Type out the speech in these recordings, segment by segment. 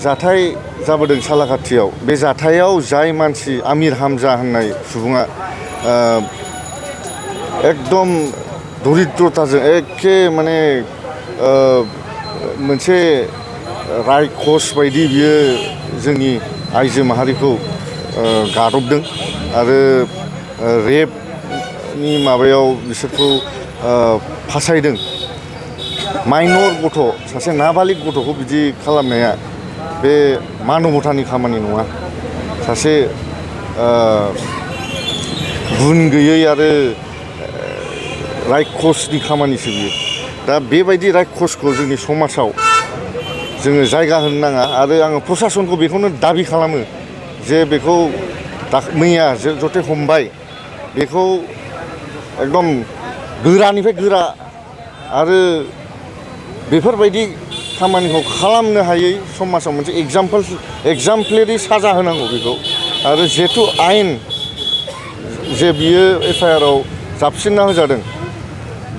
जाथाय जाबोदों सालाकाथियाव बे जाथायाव जाय मानसि आमिर हामजा होननाय सुबुङा एकदम दरिद्रताजों एखे माने मोनसे रायखस बायदि बियो जोंनि आइजो माहारिखौ गादबदों आरो रेपनि माबायाव बिसोरखौ फासायदों। माइनर गथ' सासे नाबालिग गथ'खौ बिदि खालामनाया बे मानबतानि खामानि नङा। सासे गुन गैयै आरो रायखसनि खामानिसो बियो। दा बेबायदि रायखसखौ जोंनि समाजाव जोङो जायगा होनो नाङा आरो आङो प्रसासनखौ बेखौनो दाबि खालामो जे बेखौ मैया जथे हमबाय बेखौ एकदम गोरानिफ्राय गोरा आरो बेफोरबायदि खामानिखौ खालामनो हायै समाजाव मोनसे एगजामप्लेरि साजा होनांगौ बेखौ। आरो जिहेथु आयेन जे बियो एफआइआरआव जाबसिनना होजादों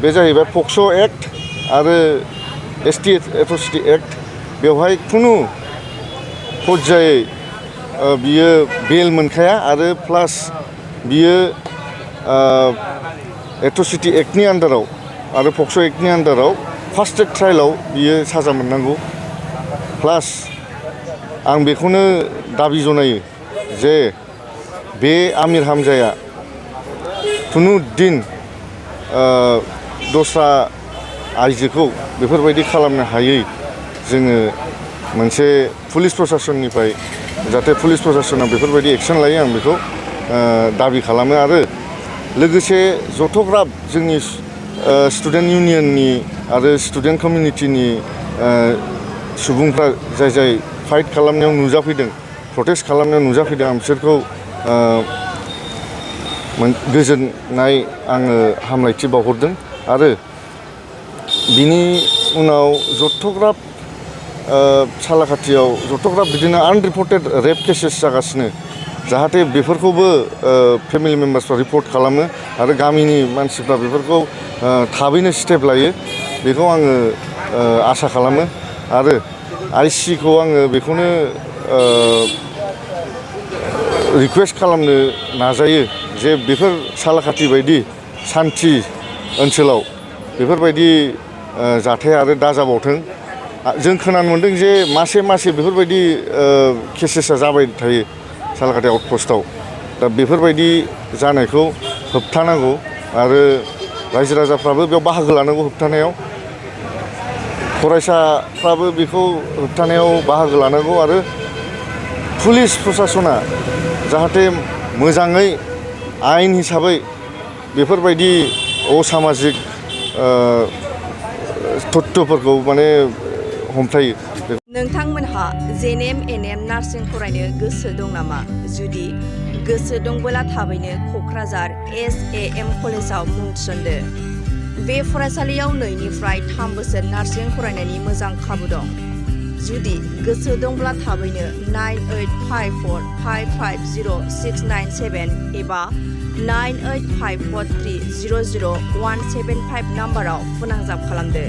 बे जाहैबाय पक्स' एक्ट आरो एसटि एट्रसिटि एक्ट। बेवहाय खुनु फर्जायै बियो बेल मोनखाया आरो प्लास बियो एट्रसिटि एक्टनि आन्दाराव आरो पक्स' एक्टनि आन्दाराव फार्स्ट ट्रेक ट्रायेलाव बियो साजा मोननांगौ। प्लास आं बेखौनो दाबि जनायो जे बे आमिर हामजाया खुनु दिन दस्रा आइजोखौ बेफोरबायदि खालामनो हायै जोङो मोनसे पुलिस प्रसासननिफ्राय जाहाथे पुलिस प्रसासना बेफोरबायदि एक्सन लायो आं बेखौ दाबि खालामो। आरो लोगोसे जथ'ग्राब जोंनि स्टुडेन्ट इउनियननि आरो स्टुडेन्ट कमिउनिटिनि सुबुंफ्रा जाय फाइट खालामनायाव नुजाफैदों प्रटेस्ट खालामनायाव नुजाफैदों आं बिसोरखौ गोजोननाय आङो हामलायथि बावहरदों। आरो बिनि उनाव जथ'ग्राब सालाकाथियाव जथ'ग्राब बिदिनो आनरिपर्टेड रेप केसेस जागासिनो जाहाथे बेफोरखौबो फेमिलि मेम्बार्सफ्रा रिपर्ट खालामो आरो गामिनि मानसिफ्रा बेफोरखौ थाबैनो स्टेप लायो बेखौ आङो आसा खालामो। आरो आइसिखौ आङो बेखौनो रिकुवेस्ट खालामनो नाजायो जे बेफोर सालाकाथि बायदि सान्थि ओनसोलाव बेफोरबायदि जाथाया आरो दाजाबावथों। जों खोनानो मोन्दों जे मासे बेफोरबायदि केसेसा जाबाय थायो सालाकाथि आउटपस्टआव। दा बेफोरबायदि जानायखौ होबथानांगौ आरो रायजो राजाफ्राबो बेयाव बाहागो लानांगौ होबथानायाव। फरायसाफ्राबो बेखौ होबथानायाव बाहागो लानांगौ आरो पुलिस प्रसासना जाहाथे मोजाङै आयेन हिसाबै बेफोरबायदि असामाजिक तथ्यफोरखौ माने हमथायो। नोंथांमोनहा जेएनएम एनएम नार्सिं फरायनो गोसो दं नामा? जुदि गोसो दंबोला थाबैनो क'क्राझार SAM कलेजाव मुं थिसनदो। बे फरायसालियाव 2 निफ्राय 3 बोसोर नार्सिं फरायनायनि मोजां खाबु दं। जुदि गोसो दंब्ला थाबैनो 9854550697 एबा 9854300175 नाम्बाराव फोनांजाब खालामदो।